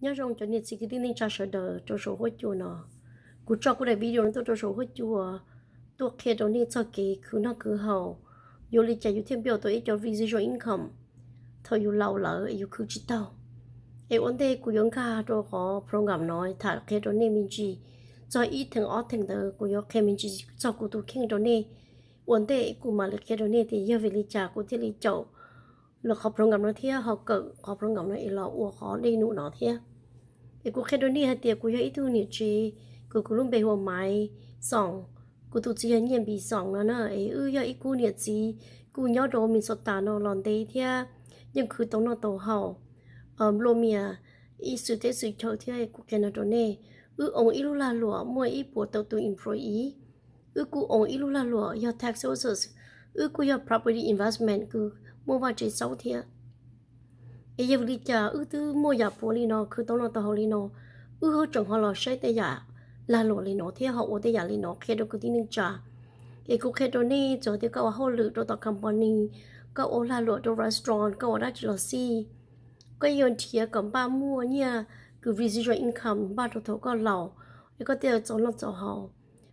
Nyob zoo cov niam txiv kwv tij neej tsa sawv daws rau saum huab cua no. Kuv tso kuv daim video no tuaj rau saum huab cua, tuaj qhia rau nej txog kev khwv noj khwv haus, yuav ua li cas yus thiaj build tau ib co residual income thaum yus laus lawm es yus khwv tsis tau. Es ua ntej kuv yuav nkag rau qhov program no tham qhia rau nej me ntsis, txog ib theem ob theem ntawd kuv yuav qhia me ntsis txog kuv tus kheej rau nej. Ua ntej kuv mam li qhia rau nej tias yog vim li cas kuv thiaj li caum lawv qhov program no thiab ho kawm qhov program no es los ua qhov dej num no thiab. Es kuv qhia rau nej hais tias kuv yog ib tug niam tsev, kuv, kuv lub npe hu ua Maiv Xoom, kuv tus txiv yog Nyiaj Npis Xoom no na. Es wb yog ib khub niam txiv kuj nyob rau Minnesota no los ntev thiab, yeej khwv tau noj tau haus, nplua mias ib xwm teb xwm chaw thiab. Kuv qhia no rau nej, wb own ib lub lag luam muaj ib puas tawm tus employee. Wb kuj own ib lub lag luam yog tax services, wb kuj yog property investment kws muaj vaj tsev xauv thiab. Es yog vim li cas wb twb muaj yam puav li no, khwv tau noj tau haus li no, wb ho tseem ho los saib tej yam lag luam li no thiab ho ua tej yam li no qhia rau kwv tij neej tsa? Es kuv qhia rau nej, txawm tias koj ua hauj lwm rau tom company, koj ua lag luam rau restaurant, koj ua dab tsi los xij, koj yuav nrhiav kom npaj muaj nyiaj kws residual income npaj rau thaum koj laus, es koj thiaj txaus noj txaus haus.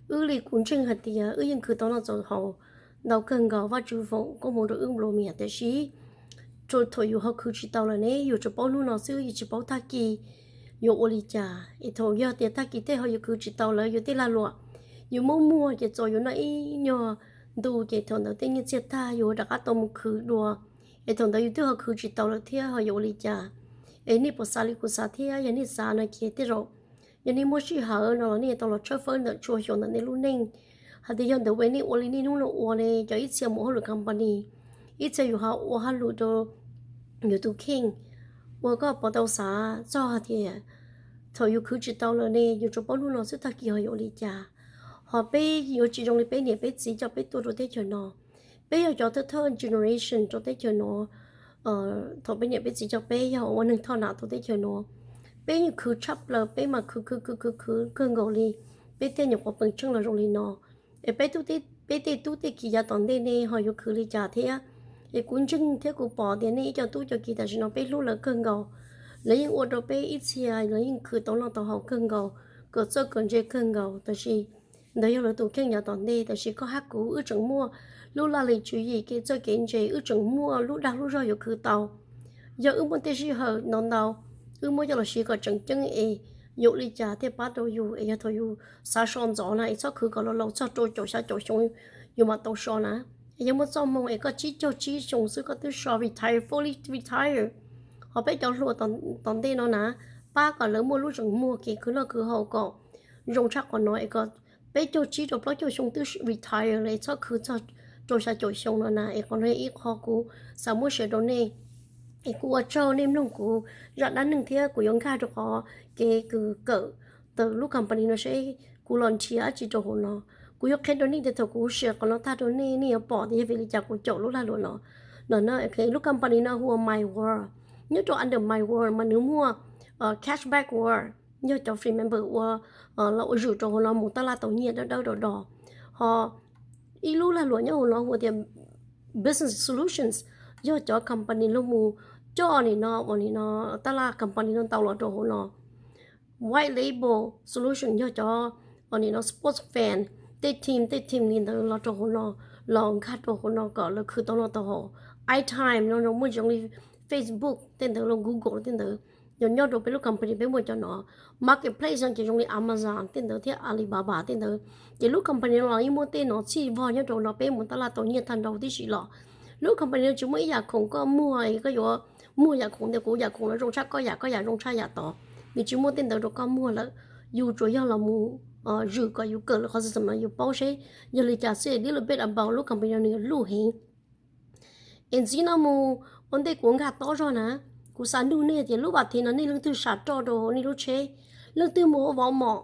Wb li kuv ntseeg hais tias wb yeej khwv tau noj txaus haus ntau kawg nkaus, Vajtswv foom koob hmoov rau wb nplua mias, tiam sis thaum yus ho khwv tsis tau lawm ne, yus tsuas paub hnub no xwb, yus tsis paub tag kis yuav ua li cas. Es thaum yog tias tag kis tej ho yus khwv tsis tau lawm, yus tej lag luam yus muab muag ces txaus yus noj ib nyuag ntu, ces thaum ntawd tej nyiaj txiag tag yus rov qab tau mus khwv dua. Es thaum ntawd yus twb ho khwv tsis tau lawm thiab ho yuav ua li cas? Es nej puas xav li kuv xav thiab? Yog nej xav no ces tej zaum yog nej muaj sij hawm no los nej tau los tshawb fawb ntawm tshuaj xyuas ntawm nej lub neej, hais tias yog ntawd es nej ua li nej hnub no ua ne, cov ib txhia mus hauj lwm company, ib txhia yus ho ua hauj lwm rau yus tus kheej, uas koj puas tau xav txog hais tias thaum yus khwv tsis tau lawm ne, yus tsuas paub hnub no xwb, tag kis ho yuav ua li cas? Ho peb yuav tsis zoo li peb niam peb txiv coj peb tuaj rau teb chaws no. Peb yog cov third generation rau teb chaws no. Thaum peb niam peb txiv coj peb yog ua neeg thoj nam rau teb chaws no, peb yeej khwv tshaj plaws, peb mas khwv khwv khwv khwv khwv kawg nkaus li, peb thiaj nyuam qhuav peem tsheej los zoo li no. Es peb tub, peb tej tub tej kiv yav tom ntej ne ho yuav khwv li cas thiab? Es kuv ntseeg thiab kuv pom tias nej ib co tub co kiv tam sim no peb hlub lawv kawg nkaus. Lawv yeej ua rau peb ib txhia, lawv yeej khwv tau noj tau haus kawg nkaus, kawm txawj kawm ntse kawg nkaus, tab sis ntawd yog lawv tus kheej yav tom ntej. Tab sis koj hab kuv wb tseem muaj lub laj lim tswv yim kev txawj kev ntse, wb tseem muaj lub dag lub zog yuav khwv tau. Yog wb muaj tej sij hawm ntau ntau, wb muab coj los siv kom tseem ceeb es yuav ua li cas thiaj pab tau yus. Es yog thaum yus xav so ntxov na es txhob khwv kom laus laus, txog rau caum xya caum xyoo yus mam tau so na. Es yog muaj txoj hmoo es koj tsib caug tsib xyoo xwb koj twb so retire, fully retire. Ho peb cov hluas tom ntej no na, pab kom lawv muaj lub tseem muag kev khwv noj khwv haus kom zoo tshaj qhov no es kom peb caug tsib rau plaub caug xyoo twb retire lawm, txhob khwv txog rau xya caum xyoo no na. Es qhov no yog ib qho kuv xav muab share rau nej. Es kuv ua tsaug nej mloog kuv zaj dab neeg thiab kuv yuav nkag rau qhov kev kws kawm tau lub company no seb kuv los nrhiav dab tsi rau hauv no. Kuv yuav qhia rau nej tias thaum kuv share qhov no tag rau nej, nej yuav pom tias yog vim li cas kuv caum lub lag luam no. No, lub company no hu ua My World. Nyob rau under My World mas nws muaj Cashback World, yog cov free member ua, los ua zwm rau hauv no mus taj laj tau nyiaj dawb dawb do do. Ho ib lub lag luam nyob hauv no hu tias Business Solutions, yog cov company los mus coj nim no uas nim no taj laj company no ntau los rau hauv no. White Label Solution yog cov nim no sports fan, tej team tej team li ntawd los rau hauv no, los nkag rau hauv no kom lawv khwv tau noj tau haus. Airtime no muaj zoo li Facebook tej ntawd, los Google tej ntawd, yog nyob rau peb lub company peb muaj cov no. Marketplace no ces zoo li Amazon tej ntawd thiab Alibaba tej ntawd. Ces lub company no los yeej muaj tej no txhij vog nyob rau no, peb mus taj laj tau nyiaj tag nrho tib si los. Lub company no tsis muaj ib yam khoom koj muag es koj yuav muag yam khoom ntawd, kuv yam khoom no zoo tshaj koj yam, koj yam zoo tshaj yam tod. Nws tsis muaj tej ntawd rau koj muag lawm. Yus tsuas yog los mus zwm kom yus kawm lawv qhov system no yus paub seb yog li cas xwb. Little bit about lub company no nws luj heev. Es ntxiv no mus ua ntej kuv nkag tob zog na, kuv xav nug nej tias lub vam thev no nej leej twg sam roj rau hauv nej lub tsheb, leej twg mus ua Walmart,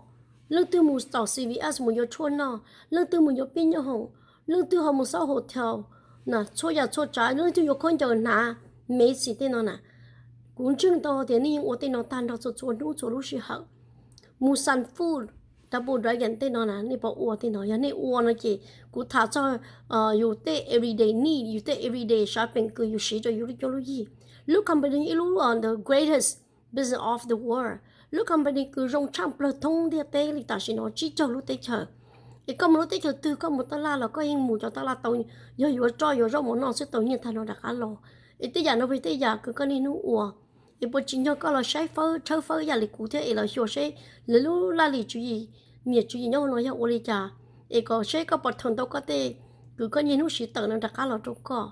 leej twg mus tom C V S mus yuav tshuaj noj, leej twg mus yuav pib nyob hoom, leej twg ho mus xauj hotel, txhua yam txhua tsav, leej twg yuav khaub ncaws hnav, Macy's tej no na. Kuv ntseeg tau tias nej yeej ua tej no tag nrho txhua txhua hnub txhua lub sij hawm. Mus Sun Food, Double Dragon tej no na, nej puas ua tej no? Yog nej ua no ces kuv tham txog yus tej everyday need, yus tej everyday shopping kws yus siv rau yus lub cuab lub yig. Lub company ib lub the greatest business of the world. Lub company kws zoo tshaj plawg thoob ntiaj teb li tam sim no tsib caug lub teb chaws. Es koj mus lub teb chaws twg koj mus taj laj los koj yeej mus cov taj laj tau, yog yuav roj yuav zaub mov noj xwb tau nyiaj tag no rov qab los. Es tej yam no yog tej yam kws koj niaj hnub ua. Es puas tsim nyog koj los saib fawb tshawb fawb ib yam li kuv thiab es los xyuas seb lawv lub laj lim tswv yim, niam tswv yim nyob hauv no yog ua li cas, es kom seb koj puas thaum ntau koj tej kws koj niaj hnub siv tawm no rov qab los rau koj.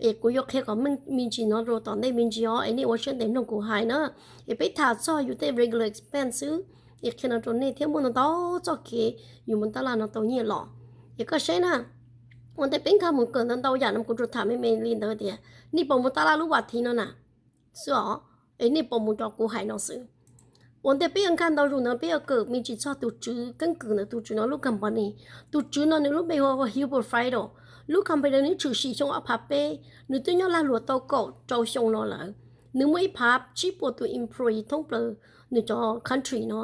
Es kuv yuav qhia kom me ntsis no rau tom ntej me ntsis os, es nej ua siab ntev mloog kuv hais na. Es peb tham txog yus tej regular expense xwb, es qhia no rau nej thiab muaj ntau ntau txoj kev yus mus taj laj no tau nyiaj los. Es koj saib na, ua ntej peb nkag mus kawm ntau ntau yam no kuv tsuas tham me me li ntawd tias nej puas mus taj laj lub vas thiv no na xwb os, es nej puas mus cov kuv hais no xwb. Ua ntej peb yuav nkag ntau zus ntawd peb yuav kawm me ntsis txog tus tswv keeb kwm ntawm tus tswv no lub company. Tus tswv no nws lub npe hu ua Hubert Friedl. Lub company nws tshwm sim xyoo ob phav peb, nws twb nyob lag luam tau kaum rau xyoo no lawm. Nws muaj ib phav tsib puas tus employee thoob plaws nws cov country no.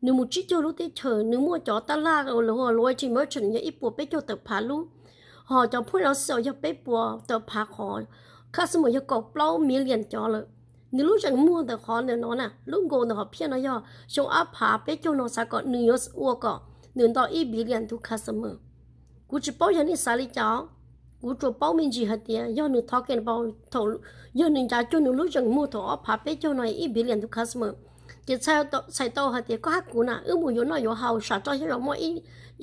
Nws mus tsib caug lub teb chaws, nws muaj cov taj laj uas lawv hu ua loyalty merchant yog ib puas peb caug tawm phav lub, ho cov point of sale yog peb puas tawm phav qhov, customer yog kaum plaub million cov lawm. Nws lub zeem muag ntawm qhov ntawm no na, lub goal ntawm qhov phiaj no yog xyoo ob phav peb caug no xav kom nws yuav ua kom nws nto ib billion tus customer. Kuv tsis paub yog nej xav li cas, kuv tsuas paub me ntsis hais tias yog nws talking about thaum, yog nws ncav cuag nws lub zeem muag thaum ob phav peb caug no ib billion tus customer, ces txhais tau hais tias koj hab kuv na wb mus yuav noj yuav haus sam roj thiab zaub mov,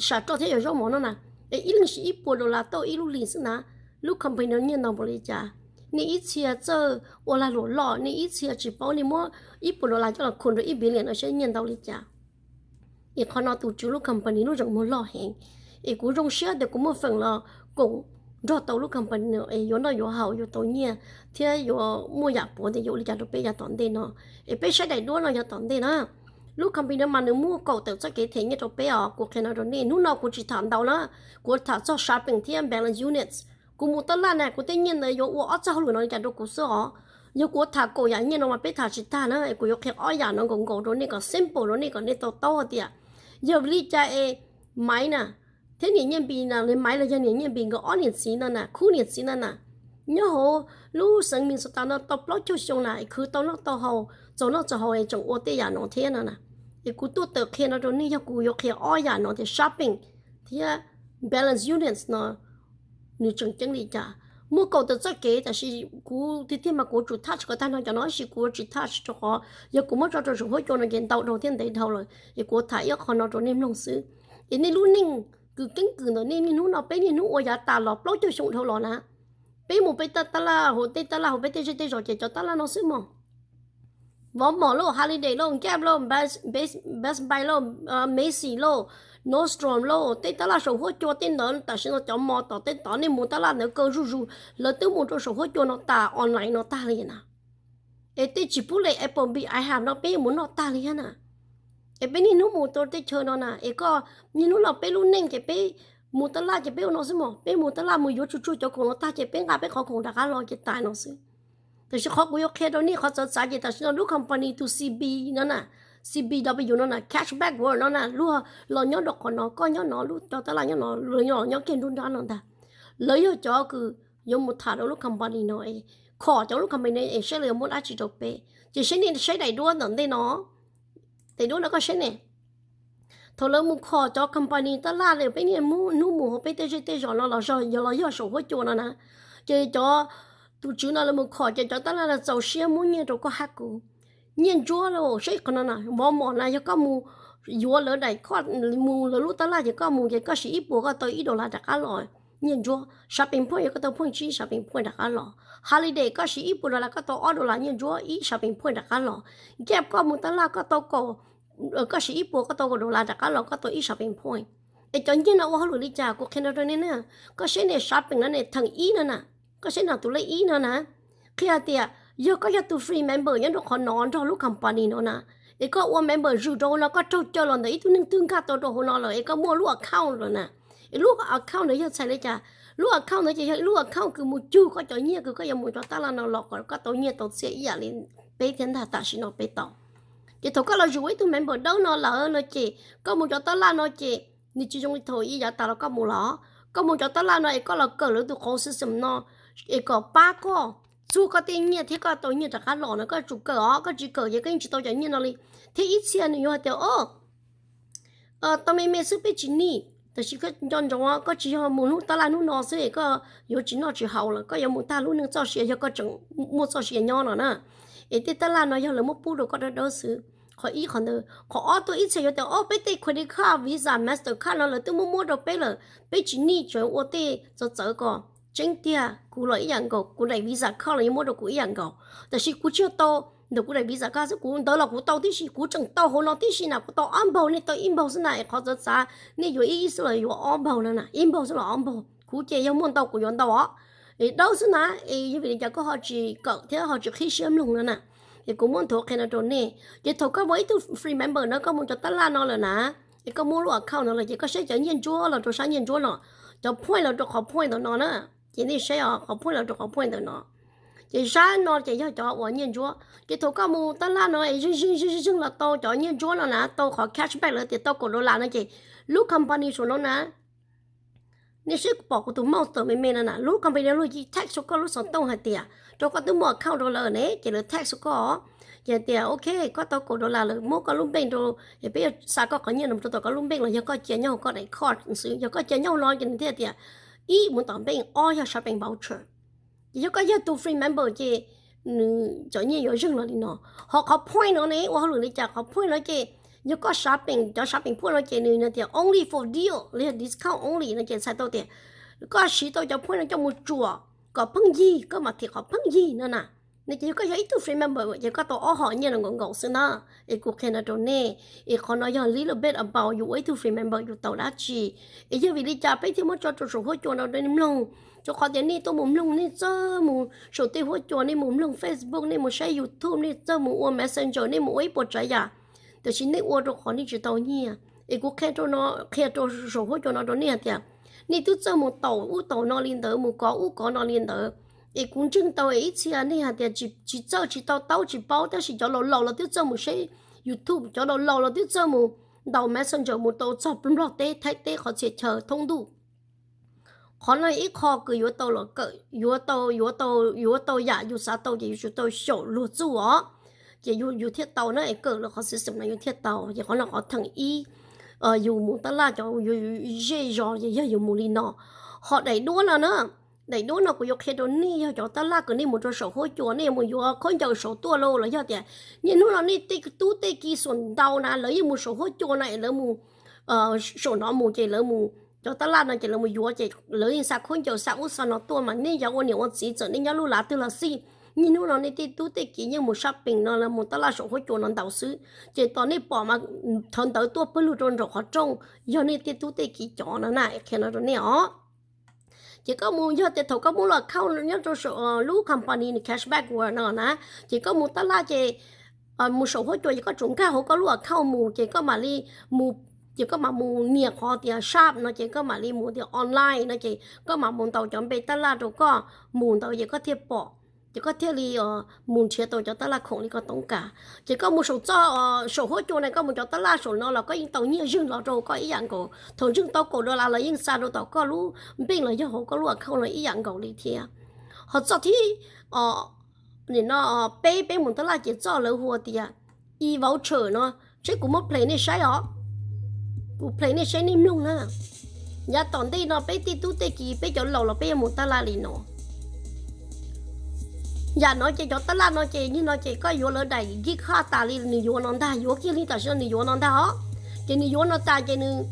sam roj thiab zaub mov no na, es ib leeg siv ib puas dollar tauj ib lub hlis xwb na, lub company no nyiaj ntau npaum li cas? Nej ib txhia txawj ua lag luam loj, nej ib txhia tsis paub, nej muab ib puas dollar coj los khum rau ib billion no saib nyiaj ntau li cas. Es qhov no tus tswv lub company lub zeem muag loj heev. Es kuv zoo siab tias kuv muaj feem los koom nrog tau lub company no es yuav noj yuav haus yuav tau nyiaj thiab yuav muaj yam puav ntes yuav ua li cas rau peb yav tom ntej no. Es peb saib daim duab no yav tom ntej na. Lub company no mas nws muaj kaum tawm txoj kev them nyiaj rau peb os. Kuv qhia no rau nej, hnub no kuv tsis tham ntau na, kuv tham txog shopping thiab balance units. Kuv mus taj laj na kuv tej nyiaj ntawd yuav ua ob txoj hauj lwm no li cas rau kuv xwb os. Yog kuv tham kaum yam nyiaj no mas peb tham tsis tag na, es kuv yuav qhia ob yam no nkaus nkaus rau nej kom simple rau nej kom nej tau taub hais tias yog vim li cas es Maiv na thiab niam Nyiaj Npis na, Maiv los yog niam Nyiaj Npis nkawd ob niam txiv no na, khub niam txiv no na, nyob hauv lub xeev Minnesota no tau plaub caug xyoo na es khwv tau noj tau haus, txaus noj txaus haus es tseem ua tej yam no thiab no na. Es kuv tuaj tawm qhia no rau nej, yog kuv yuav qhia ob yam no tias shopping thiab balance units no nws tseem ceeb li cas. Muaj kaum tawm txoj kev, tab sis kuv tiag tiag mas kuv tsum thaj tsis kom tag no cov no, tab sis kuv tsis thaj tsis rau qhov yog kuv muab tso rau saum huab cua no ces ntau dhau thiab ntev dhau lawm, es kuv tham ib qho no rau nej mloog xwb. Es nej lub neej kws keeb kwm ntawm nej niaj hnub no, peb niaj hnub ua yav tas los plaub caug xyoo dhau los na, peb mus peb taj laj hauv tej taj laj hauv peb tej zej tej zos ces cov taj laj no xwb mog. Walmart lauj, Holiday lauj, Gap lauj, Best Buy lauj, Macy's lauj, Nordstrom lauj, tej taj laj saum huab cua tej ntawd tam sim no cov mall tom tej tod nej mus taj laj ntawd kaw zuj zus, lawv twb mus rau saum huab cua no tas online no tag li na. Es tej tsis pub li Applebee's, IHOP no peb yeej mus noj tag li thiab na. Es peb niaj hnub mus rau teb chaws no na, es koj niaj hnub no peb lub neej ces peb mus taj laj ces peb ua no xwb mog, peb mus taj laj mus yuav tsuag tsuag cov khoom no tag ces peb nqa peb qhov khoom rov qab los ces tas no xwb. Tab sis qhov kuv yuav qhia rau nej qhov txawv txav ces tam sim no lub company tus CB no na, CBW no na, Cashback World no na, luag los nyob rau qhov no, koj nyob no, lub cov taj laj nyob no, luag nyob kiag nruab nrab no ntag. Lawv yog cov kws yuav mus tham rau lub company no es khom cov lub company no es saib lawv yuav muab dab tsi rau peb. Ces saib nej saib daim duab ntawm ntej no, daim duab no koj saib ne. Thaum lawv mus khom cov company taj laj li peb niaj hnub mus hauv peb tej zej tej zos no los yog los yog saum huab cua no na, ces cov tus tswv no lawv mus khom ces cov taj laj no txaus siab muab nyiaj rau koj hab kuv. Nyiaj ntsuab lauj, saib qhov no na, Walmart na yog koj mus yuav lawv daim, koj mus lawv lub taj laj ces koj mus ces koj siv ib puas koj tau ib dollar rov qab los. Nyiaj ntsuab, shopping point yog koj tau point tsib shopping point rov qab los. Holiday koj siv ib puas dollar koj tau ob dollar nyiaj ntsuab ib shopping point rov qab los. Gap koj mus taj laj koj tau kaum, koj siv ib puas koj tau kaum dollar rov qab los koj tau ib shopping point. Es cov nyiaj no ua hauj lwm li cas kuv qhia no rau nej na. Koj saib ne, shopping no ne, theem ib no na, koj saib no tus lej ib no na, qhia tias yog koj yog tus free member nyob rau qhov no nrog lub company no na, es koj ua member zwm rau hauv no koj raug caw los ntawm ib tug neeg twg nkag tau rau hauv no lawm es koj muaj lub account lawm na. Es lub account ntawd yog txhais li cas? Lub account ntawd ces yog ib lub account kws mus cug koj cov nyiaj kws koj yuav mus cov taj laj no los kom koj tau nyiaj tau txiaj ib yam li peb thiab ntag tam sim no peb tau. Ces thaum koj los zwm ua ib tug member dawb no lawm no ces koj mus cov taj laj no ces nws tsis zoo li thaum ib yav tas los koj mus los. Koj mus cov taj laj no es koj los kawm lawv tus qhov system no es kom pab koj txhua koj tej nyiaj thiab koj tau nyiaj rov qab los no koj tsum kawm os, koj tsis kawm ces koj yeej tsis tau cov nyiaj no li. Thiab ib txhia nws yuav hais tias o tau me me xwb peb tsis nij, tab sis koj nco ntsoov koj tsis yog mus hnub tab laj hnub no xwb es koj yuav tsis noj tsis haus lawm, koj yuav mus tag lub neej txoj sia yog koj tseem muaj txoj sia nyob no na. Es tej tab laj no yog lawv muab pub rau koj dawb dawb xwb. Qhov ib qhov ntawd. Qhov ob tuaj ib txhia yuav tias o peb tej credit card, Visa, Mastercard no lawv twb muab muab rau peb lawm, peb tsis nij, tseem ua tej txawv txawv ko. Tseeb tiag, kuv los ib yam nkaus, kuv daim Visa card los yeej muab rau kuv ib yam nkaus, tab sis kuv tsis yog tau ntawm kuv daim Visa card xwb, kuv ntawd los kuv tau tib si, kuv tseem tau hauv no tib si na, kuv tau ob npaug, nej tau ib npaug xwb na, es qhov txawv txav nej yuav ib ib xwb los yuav ob npaug no na, ib npaug xwb los ob npaug, kuv ces yog muaj ntau kuv yuav ntau os. Es dawb xwb na, es yog vim li cas koj ho tsis kawm thiab ho tsis qhib siab mloog no na? Es kuv muab nthuav qhia no rau nej, ces thaum koj muaj ib tug free member no koj mus cov tab laj no lawm na, es koj muab lub account no lawm ces koj saib cov nyiaj ntsuab los rau sab nyiaj ntsuab no, cov point los rau qhov point ntawm no na. Ces nej saib os, qhov point los rau qhov point ntawm no. Ces sab no ces yog cov uas nyiaj ntsuab. Ces thaum koj mus tab laj no es zeeg zeeg zeeg zeeg los tau cov nyiaj ntsuab no na, tau qhov cashback lawv tias tau kaum dollar no ces lub company saum no na, nej saib pom kuv tus mouse tawm me me no na, lub company luag ci tax rau koj lub xov tooj hais tias rau koj twb muaj account rau lawm ne, ces lawv tax rau koj. Ces hais tias ok, koj tau kaum dollar lawm, muab koj lub npeej rau, es peb yuav xa koj qhov nyiaj no rau tom koj lub npeej los yog koj cia nyob hauv koj daim card xwb. Yog koj cia nyob hauv no ces nws thiaj tias ib mus tom npeej, ob yog shopping voucher. Ces yog koj yog tus free member ces nws cov nyiaj yuav zeeg los li no. Ho qhov point no ne ua hauj lwm li cas? Qhov point no ces yog koj shopping, cov shopping point no ces nws tias only for deal los yog discount only no ces txhais tau tias koj siv tau cov point no coj mus tsuam kom pheej yig koj mam them qhov pheej yig no na. No ces yog koj yog ib tug free member ces koj tau ob hom nyiaj no nkaus nkaus xwb na. Es kuv qhia no rau nej, es qhov no yog little bit about yus ua ib tug free member yus tau dab tsi. Es yog vim li cas peb thiaj muab tso rau saum huab cua no rau nej mloog? Rau qhov tias nej tuaj mus mloog, nej txawj mus saum tej huab cua, nej mus mloog Facebook, nej mus saib YouTube, nej txawj mus ua Messenger, nej mus ua ib puas tsav yam, tiam sis nej ua rau qhov nej tsis tau nyiaj. Es kuv qhia rau no, qhia rau saum huab cua no rau nej hais tias nej twb txawj mus taum ub taum no li ntawd, mus kov ub kov no li ntawd. Es kuv ntseeg tau es ib txhia nej hais tias tsis txawj, tsis tau taub tsis paub, tab sis cov laus laus los twb txawj mus saib YouTube, cov laus laus los twb txawj mus ntaus Messenger mus tau txog Nplog teb, Thaib teb, qhov txhia chaw thoob ntuj. Qhov no ib qho kws yuav tau los kawm, yuav tau, yuav tau, yuav tau yam yus xav tau ces yus tsum tau xyaum luag txuj os. Ces yus thiaj tau na, es kawm lawm qhov system no yus thiaj tau. Ces qhov no qhov theem ib, yus mus tab laj cov yus zej zos ces yog yus mus li no. Ho daim duab no na, daim duab no kuv yuav qhia rau nej yog cov tab laj kws nej mus rau saum huab cua, nej yuav mus yuav khaub ncaws saum tuaj lauj, los yog tias niaj hnub no nej tej tub tej ki xuas ntau na lawv yeej mus saum huab cua no es lawv mus saum no mus ces lawv mus, cov tab laj no ces lawv mus yuav ces lawv yeej xa khaub ncaws xa ub xa no tuaj mas nej cov ua niam ua txiv txawm nej nyob lub lav twg los xij, niaj hnub no nej tej tub tej ki yeej mus shopping no los mus tab laj saum huab cua no ntau xwb. Ces tos nej pom mas thawv ntawd tuaj pawg lug rau nraum qhov rooj, yog nej tej tub tej ki cov no na, qhia no rau nej os. Ces koj mus yog tias thaum koj muab lub account nyob rau lub company nws cashback reward no na, ces koj mus tab laj ces mus saum huab cua ces koj tsum nkag hauv koj lub account mus ces koj mam li mus, ces koj mam mus nias qhov tias shop no ces koj mam li mus tias online no ces koj mam mus ntaus cov npe tab laj rau koj, mus ntawd ces koj thiaj pom, ces koj thiaj li mus nrhiav tau cov tab laj khoom li koj toob kas. Ces koj mus saum txoj, saum huab cua na, koj mus cov tab laj saum no los koj yeej tau nyiaj zeeg los rau koj ib yam nkaus. Thaum ntseeg tau kaum dollar los yeej xa rau tom koj lub npeej los yog hauv koj lub account no ib yam nkaus li thiab. Ho txoj thib, nim no peb, peb mus tab laj ces txoj lawv hu tias e-voucher no, seb kuv muab play nej saib os. Kuv play nej saib nej mloog na. Yav tom ntej no peb tej tub tej ki peb cov laus los peb yuav mus tab laj li no. Yam no ces cov tab laj no ces niaj no ces koj yuav lawv daim gift card tas li nws yuav no ntag, yuav kiag li tam sim no nws yuav no ntag os. Ces nws yuav no tas ces nws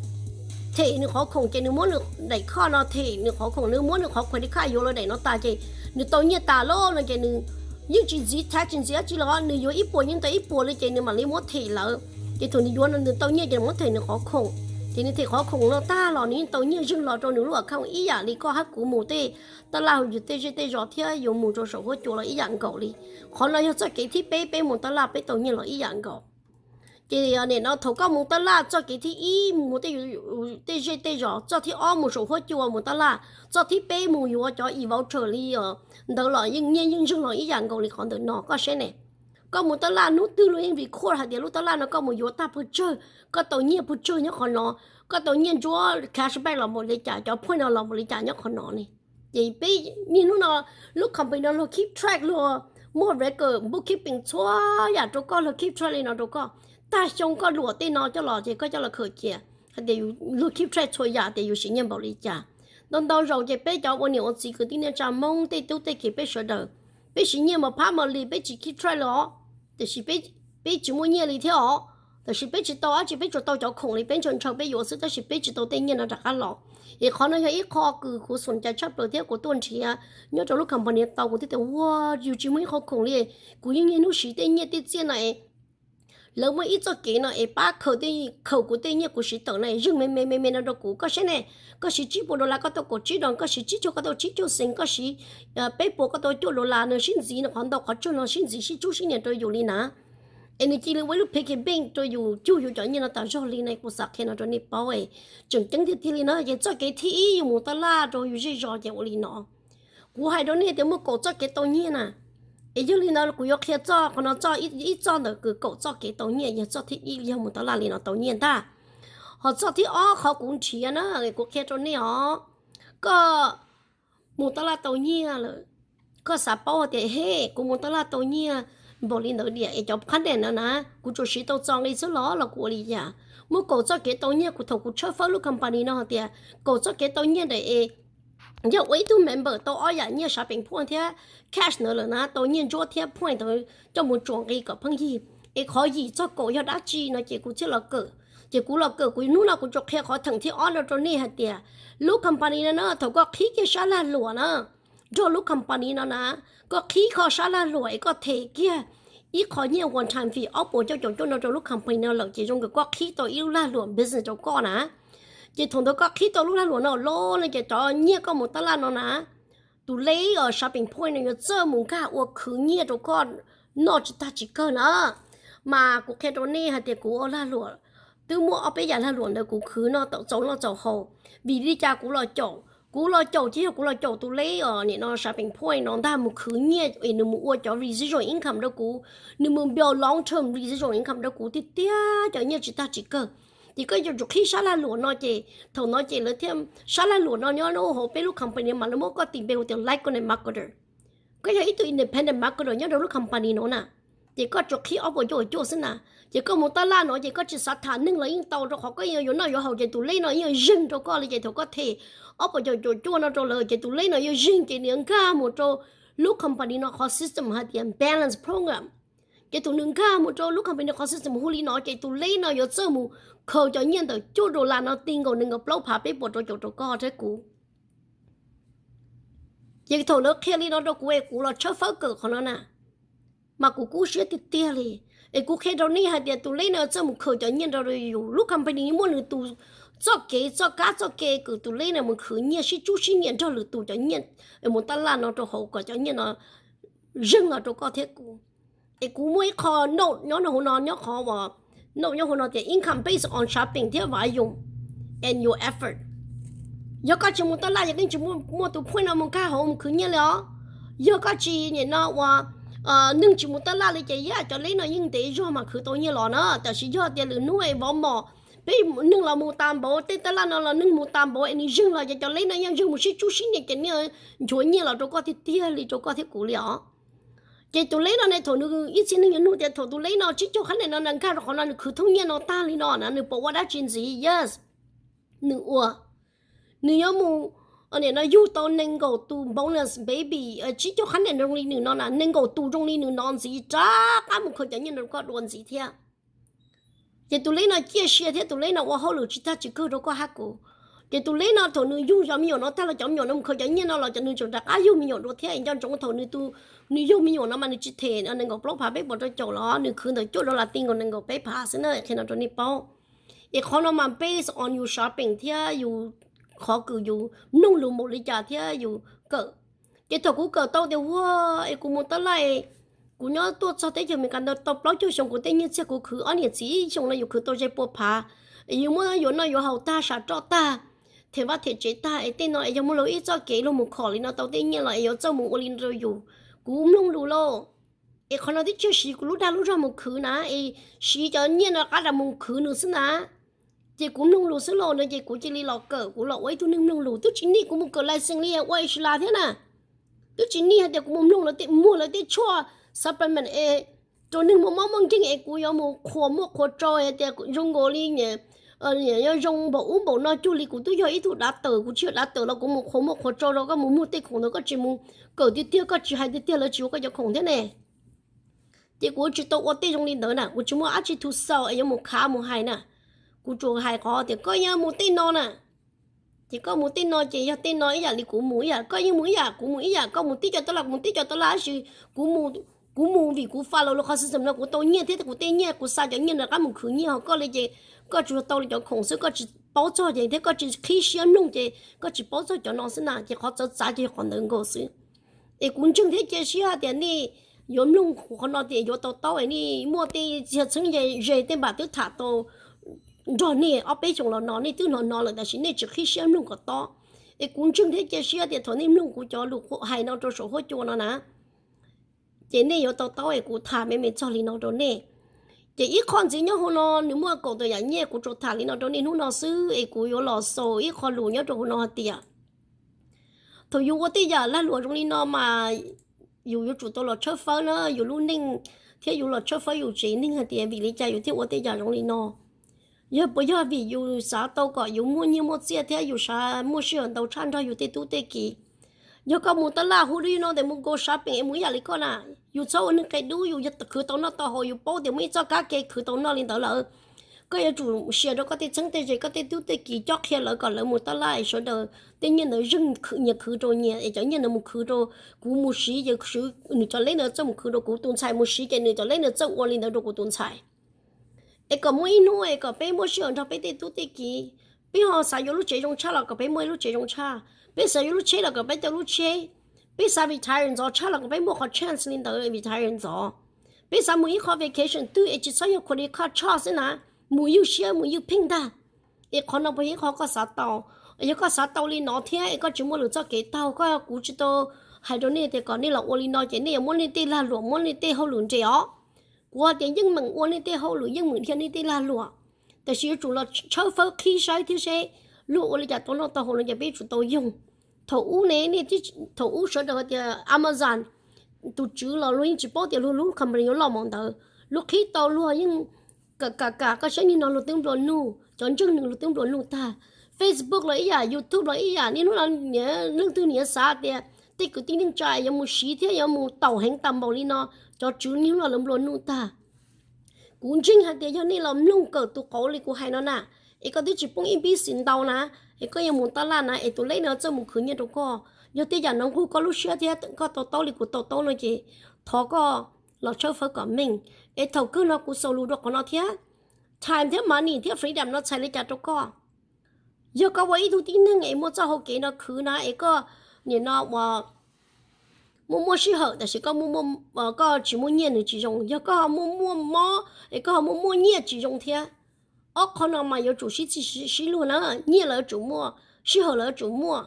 them nws qhov khoom ces nws muab nws daim card no them nws qhov khoom, nws muab nws qhov credit card yuav lawv daim no tas ces nws tau nyiaj tas lawm no ces nws yeej tsis ntxiv tax tsis ntxiv dab tsi los, nws yuav ib puas yeej tau ib puas li ces nws mam li muab them lawv. Ces thaum nws yuav no nws tau nyiaj ces nws muab them nws qhov khoom. Ces nws them qhov khoom no tag los nws yeej tau nyiaj zeeg los rau nws lub account ib yam li koj hab kuv mus tej tab laj yus tej zej tej zos thiab yus mus rau saum huab cua los ib yam nkaus li. Qhov no yog txoj kev thib peb peb mus tab laj peb tau nyiaj los ib yam nkaus. Ces nim no thaum koj mus tab laj txoj kev thib ib mus tej zej tej zos, txoj thib ob mus saum huab cua mus tab laj, txoj thib peb mus yuav cov e-voucher li ntawd los yeej nyiaj yeej zeeg los ib yam nkaus li qhov ntawm no koj saib ne. Koj mus tab laj hnub twg los yeej record hais tias lub tab laj no koj mus yuav tag pes tsawg, koj tau nyiaj pes tsawg nyob qhov no, koj tau nyiaj ntsuab cashback los mus li cas, cov point no los mus li cas nyob qhov no ne. Ces peb niaj hnub no lub company no luag keep track, luag muaj record, bookkeeping txhua yam rau koj, luag keep track li no rau koj. Tag xyoo koj luam tej no coj los ces koj coj los khaws cia hais tias luag keep track txhua yam tias yus siv nyiaj npaum li cas. Ntau ntau zaus ces peb cov ua niam ua txiv kwv tij neej tsa Hmoob tej tub tej kiv peb sawv daws, peb siv nyiaj mas phab mas li, peb tsis keep track li os. Tiam sis peb tsis muaj nyiaj li thiab os. Tiam sis peb tsis tau dab tsi, peb tsuas tau cov khoom li peb ntshaw ntshaw peb yuav xwb, tab sis peb tsis tau tej nyiaj no rov qab los. Es qhov no yog ib qho kws kuv xum cai tshaj plaws thiab kuv tuaj nrhiav nyob rau lub company tau kuv thiaj tias ua, yus tsis muaj ib qho khoom li. Kuv yeej niaj hnub siv tej nyiaj tej txiaj no es lawv muaj ib txoj kev no es pab khaws tej, khaws kuv tej nyiaj kuv siv tawm no es zeeg me me me me no rau kuv. Koj saib ne, koj siv tsib puas dollar koj tau kaum tsib dollar, koj siv tsib caug koj tau tsib caug cent, koj siv peb puas koj tau cuaj dollar no, sib ntxiv no qhov ntau qhov tsuag no sib ntxiv sib tsub sib nias rau yus li na. Es nws cia li ua ib lub piggy bank rau yus cug yus cov nyiaj no tas zog li na. Kuv xav qhia no rau nej paub es tseem ceeb tiag tiag li na. Ces txoj kev thib ib yus mus taj laj rau yus zej zos ces ua li no. Kuv hais rau nej tias muaj kaum txoj kev tau nyiaj na. Es yog li no kuv yuav qhia txoj, qhov no txoj ib txoj ntawm kws kaum txoj kev tau nyiaj, yog txoj thib ib yog mus taj laj li no tau nyiaj ntag. Ho txoj thib ob qhov kuv nrhiav na, kuv qhia rau nej os. Koj mus taj laj tau nyiaj lawm, koj xav paub tias he, kuv mus taj laj tau nyiaj npaum li ntawd diam es cov qhab nen no na, kuv tsuas siv tau txo nqi xwb los los kuv ua li cas? Muaj kaum txoj kev tau nyiaj, kuv thaum kuv tshawb fawb lub company no hais tias kaum txoj kev tau nyiaj ntawm es yog ua ib tug member tau ob yam nyiaj, shopping point thiab cash ntawd lawm na, tau nyiaj ntsuab thiab point ntawd coj mus tsuam nqi kom pheej yig. Es qhov yim txog kaum yog dab tsi no ces kuv thiaj los kawm. Ces kuv los kawm, kuv hnub no kuv tsuas qhia qhov theem thib ob no rau nej hais tias lub company no na, thaum koj qhib kiag sab lag luam na, nrog lub company no na, koj qhib kho sab lag luam es koj them kiag ib qho nyiaj one time fee ob puas cuaj caum cuaj no rau lub company no lawm ces zoo nkaus koj qhib tau ib lub lag luam business rau koj na. Ces thaum ntawd koj qhib tau lub lag luam no lawm no ces cov nyiaj koj mus taj laj no na, tus lej os shopping point no yuav txawj mus nkag ua khwv nyiaj rau koj noj tsis tag tsis kawg na. Mas kuv qhia rau nej hais tias kuv ua lag luam twb muaj ob peb yam lag luam ntawd kuv khwv noj tau txaus noj txaus haus. Vim li cas kuv los caum? Kuv los caum ces yog kuv los caum tus lej os nim no shopping point no ntag mus khwv nyiaj es nws mus ua cov residual income rau kuv, nws mus build long term residual income rau kuv tiag tiag cov nyiaj tsis tag tsis kawg. Ces koj yuav tsum qhib sab lag luam no ces thaum no ces lawv thiaj, sab lag luam no nyob hauv peb lub company mas lawv muab koj tis npe hu tias lieutenant marketer. Koj yog ib tug independent marketer nyob rau lub company no na, ces koj tsuas qhib ob puas cuaj caum cuaj xwb na. Ces koj mus taj laj no ces koj tsis xav tham neeg los yeej tau, rau qhov koj yeej yuav noj yuav haus ces tus lej no yeej zeeg rau koj li. Ces thaum koj them ob puas caum caum cuaj no rau lawv ces tus lej no yuav zeeg ces nws yuav nkag mus rau lub company no qhov system hais tias balance program. Ces thaum nws nkag mus rau lub company qhov system hu li no ces tus lej no yuav txawj mus khaws cov nyiaj ntawm cuaj dollar no ti nkaus nees nkaum plaub phav peb puas rau caum rau koj thiab kuv. Ces thaum lawv qhia li no rau kuv es kuv los tshawb fawb kawm qhov no na, mas kuv kub siab tiag tiag li. Es kuv qhia rau nej hais tias tus lej no txawj mus khaws cov nyiaj nrog rau yus, lub company muaj nws tus txoj kev txoj kab txoj kev kws tus lej no mus khwv nyiaj sib tsub sib nias nrog lwm tus cov nyiaj es mus taj laj no rau hauv kom cov nyiaj no zeeg los rau koj thiab kuv. Es kuv muaj ib qho note nyob hauv no, nyob qhov uas note nyob hauv no tias income based on shopping thiab volume and your effort. Yog koj tsis mus taj laj ces yeej tsis muaj tus point no mus nkag hauv mus khwv nyiaj li os. Yog koj tsis nim no uas neeg tsis mus taj laj li ces yam cov lej no yeej ntev zog mas khwv tau nyiaj los na. Tab sis yog tias lwm hnub es vov mom, peb neeg los mus tas npaum, tej taj laj no los neeg mus tas npaum es nws zeeg los ces cov lej no yeej zeeg mus sib tsub sib nias ces nws nchuav nyiaj los rau koj tiag tiag li, rau koj thiab kuv li os. Ces tus lej no ne, thaum nws ib txhia neeg yuav nug tias thaum tus lej no tsib caug qhab nen no nkag rau qhov no nws khwv thooj nyiaj no tag li no na nws puas ua dab tsi ntxiv? Yes, nws ua. Nws yuav mus, nim no yug tau nees nkaum tus bonus baby, tsib caug qhab nen zoo li nws no na, nees nkaum tus zoo li nws no ntxiv rov qab mus khaws cov nyiaj no rau koj dua ntxiv thiab. Ces tus lej no ciaj sia thiab tus lej no ua hauj lwm tsis tag tsis kawg rau koj hab kuv. Ces tus lej no thaum nws yug cov me nyuam no tag los cov me nyuam no mus khaws cov nyiaj no los cov nws tseem rov qab yug me nyuam dua thiab. Nco ntsoov thaum nws tus, nws yug me nyuam no mas nws tsis them nees nkaum plaub phav peb puas rau caum los nws khwv ntawm cuaj dollar ti nkaus nees nkaum peb phav xwb na, qhia no rau nej paub. Es qhov no mas based on yus shopping thiab yus, qhov kws yus mloog lus npaum li cas thiab yus kawm. Ces thaum kuv kawm tau tias ua, es kuv mus taj laj, kuv nyob tuaj txog teb chaws Amelikas ntawd tau plaub caug xyoo, kuv tej nyiaj txiag kuv khwv ob niam txiv ib xyoos no yus khwv tau ze pua phav. Es yus muab yuav noj yuav haus tag, sam roj tag, them vaj them tsev tag, es tej no es yog muaj luag ib txoj kev luag mus khom li no tau tej nyiaj los es yuav txawj mus ua li no rau yus. Kuv mloog lus lauj. Es qhov no twb tsis yog siv kuv lub dag lub zog mus khwv na, es siv cov nyiaj no rov qab mus khwv nws xwb na. Ces kuv mloog lus xwb los no ces kuv cia li los kawm, kuv los ua ib tug neeg mloog lus, twb tsis nij kuv mus kawm license li ua Isla thiab na. Twb tsis nij hais tias kuv mus mloog lawv tej, muag lawv tej tshuaj supplement es rau neeg muaj mob muaj nkeeg es kuv yuav mus qhuas muaj qhuas tsau hais tias zoo nkaus li nws zoo npaum ub npaum no cuag li kuv twb yog ib tug dav tawm, kuv tsis yog dav tawm los kuv mus qhuas muaj qhuas tsau rau koj mus muag tej khoom ntawd, koj tsis mus kawm tiag tiag, koj tsis hais tiag tiag lawv tsis yuav koj cov khoom thiab ne. Ces kuv tsis tau ua tej zoo li ntawd na, kuv tsis muaj dab tsi thu xaus es yuav mus khav mus hais na. Kuv tsuas hais qhov tias koj yuav mus tej no na, ces koj mus tej no ces yog tej no ib yam li kuv mus ib yam, koj yeej mus ib yam kuv mus ib yam, koj mus tib co tas las kuv mus tib co tas las, tab sis kuv mus vim kuv fas los lus qhov system no kuv tau nyiaj thiab kuv tej nyiaj kuv xa cov nyiaj no rov qab mus khwv nyiaj, ho koj li ces koj tsuas tau li cov khoom xwb, koj tsis paub txog ces thiab koj tsis qhib siab mloog ces koj tsis paub txog cov no xwb na. Ces qhov txawv txav ces yog qhov ntawd nkaus xwb. Es kuv ntseeg thiab cia siab tias nej yuav mloog qhov no tias yuav tau taub es nej muaj tej txhia txheeb ze tej npam twb tham tau nrog nej ob peb xyoos los no nej twb hnov hnov lawm tab sis nej tsis qhib siab mloog kom tob. Es kuv ntseeg thiab cia siab tias thaum nej mloog kuv cov lus hais no rau saum huab cua no na, ces nej yuav tau taub es kuv tham me me txog li no rau nej. Ces ib qho ntxiv nyob hauv no nws muaj kaum tawm yam nyiaj, kuv tsuas tham li no rau nej hnub no xwb es kuv yuav los xaus ib qho lus nyob rau hauv no hais tias thaum yus ua tej yam lag luam zoo li no mas yus yuav tsum tau los tshawb fawb na yus lub neej, thiab yus los tshawb fawb yus tsev neeg hais tias vim li cas yus thiaj ua tej yam zoo li no. Yog puas yog vim yus xav tau kom yus muaj nyiaj muaj txiaj thiab yus xav muaj sij hawm ntau tshaj nrog yus tej tub tej kiv? Yog koj mus taj laj hu dub no tes mus go shopping es mus ib yam li koj na, yus txhob ua neeg qia dub, yus yog khwv tau noj tau haus, yus paub tias muaj ib txoj kab ke khwv tau noj li ntawd lawm. Koj yuav tsum share rau koj tej txheeb tej ze, koj tej tub tej kiv, cob qhia lawv kom lawv mus taj laj, sawv daws tej nyiaj ntawd zeeg nyias khwv rau nyias, es cov nyiaj ntawd mus khwv rau kuv mus siv ces nws cov leb ntawd txawj mus khwv rau kuv tus ntxhais mus siv ces nws cov leb ntawd txawj ua li ntawd rau kuv tus ntxhais. Es kom muaj ib hnub es kom peb muaj sij hawm nrog peb tej tub tej kiv. Peb ho xav yuav lub tsev zoo tshaj los kom peb muaj ib lub tsev zoo tshaj, peb xav yuav lub tsheb los kom peb tau lub tsheb, peb xav retire ntxov tshaj los kom peb muaj qhov chance li ntawd retire ntxov, peb xav mus ib qho vacation twg es tsis txhob yog credit card tshaj xwb na, mus ywj siab mus ywj pheej ntag. Es qhov no puas yog ib qho koj xav tau? Yog koj xav tau li no thiab es koj tsis muaj lwm txoj kev taug, koj, kuv tsis tau hais rau nej tias kom nej los ua li no ces nej yuav muab nej tej lag luam muab nej tej hauj lwm nres os. Kuv tias yeej meem ua nej tej hauj lwm, yeej meem dhia nej tej lag luam, tab sis yuav tsum los tshawb fawb qhib saib thiab seb luag ua li cas tau noj tau haus no ces peb yuav tsum tau yoog. Thaum ub ne, thaum ub sawv daws tias Amazon tus tswv los luag yeej tsis paub tias luag lub company yuav loj mus ntawd, luag qhib tau luag yeej kam kam kam koj saib niaj no luag twb nplua nuj, cov ntseeg nws luag twb nplua nuj tag. Facebook los ib yam, YouTube los ib yam, niaj hnub no leej twg niaj xav tias tej kwv tij neej tsa yuav mus siv thiab yuav mus taum heev tas npaum li no, cov tswv niaj hnub no lawv nplua nuj tag. Kuv ntseeg hais tias yog nej los mloog kawm tus qauv li kuv hais no na, es koj twb tsis poob ib pib xis ntau na, es koj yuav mus taj laj na es tus leb no txawj mus khwv nyiaj rau koj, yog tej yam no nqug koj lub siab thiab koj tau taub li kuv tau taub no ces thov koj los tshawb fawb kom meej. Es thaum kawg no kuv xaus lus rau qhov no thiab, time thiab money thiab freedom no txhais li cas rau koj? Yog koj ua ib tug tib neeg es muaj txoj hau kev no khwv na es koj nim no uas muaj muaj sij hawm tab sis koj, koj tsis muaj nyiaj nws tsis zoo. Yog koj ho muaj muaj mob es koj ho muaj muaj nyiaj tsis zoo thiab. Ob qho no mas yuav tsum sib txig sib luag na, nyiaj lawv tsum muaj, sij hawm lawv tsum muaj,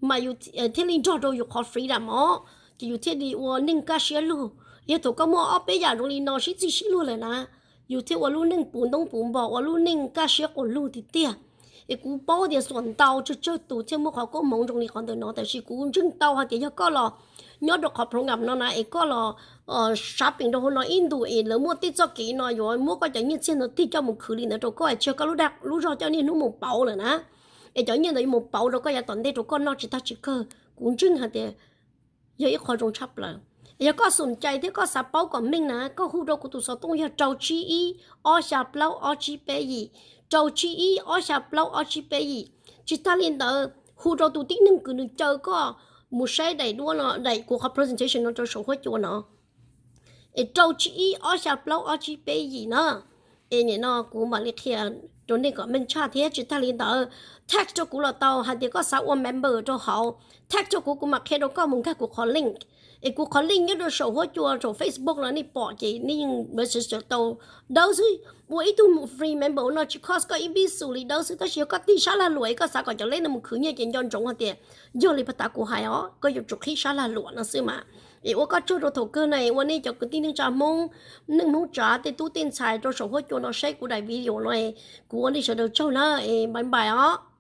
mas yus thiaj li nrog rau yus qhov freedom os, ces yus thiaj li ua neej kaj siab lug. Yog thaum koj muaj ob peb yam zoo li no sib txig sib luag lawm na, yus thiaj ua lub neej puv ntoob puv npo, ua lub neej kaj siab quas lug tiag tiag. Es kuv paub tias xuam ntau tsawg tsawg tus thiaj muaj qhov koob hmoov zoo li qhov ntawm no, tab sis kuv ntseeg tau hais tias yog koj los nyob rau qhov program no na es koj los shopping rau hauv no ib ntus es lawv muaj tej txoj kev no yuav muab koj cov nyiaj txiag no tig coj mus khwv li ntawd rau koj, tsis yog koj lub dag lub zog coj niaj hnub mus pauv lawm na, es cov nyiaj ntawd yuav mus pauv rau koj yav tom ntej rau koj noj tsis tag tsis kawg. Kuv ntseeg hais tias yog ib qho zoo tshaj plaws. Yog koj xum cai thiab koj xav paub kom meej na, koj hu rau kuv tus xov tooj yog rau tsib ib ob xya plaub ob tsib peb yim, rau tsib ib ob xya plaub ob tsib peb yim. Tsis tag li ntawd, hu rau tus tib neeg kws nws caw koj mus saib daim duab no, daim kuv qhov presentation no rau saum huab cua no, es rau tsib ib ob xya plaub ob tsib peb yim na. Es nim no kuv mam li qhia rau nej kom meej tshaj thiab. Tsis tag li ntawd, text rau kuv los tau hais tias koj xav ua member rau hauv, text rau kuv, kuv mam qhia rau koj mus nkag kuv qhov link. Es kuv qhov link nyob rau saum huab cua saum Facebook no nej pom ces nej yeej register tau dawb xwb. Ua ib tug free member no tsis cost koj ib pis xus li dawb xwb, tab sis yog koj tig sab lag luam es koj xav kom cov lej no mus khwv nyiaj ces nco ntsoov hais tias yog li pas tas kuv hais os, koj yuav tsum qhib sab lag luam no xwb mas. Es ua koj tsaug rau thaum kawg na, ua nej cov kwv tij neej tsa Hmoob, neej Hmoob tsav tej tub tej ntxhais rau saum huab cua no saib kuv daim video no, kuv ua nej sawv daws tsaug na, es bye bye os.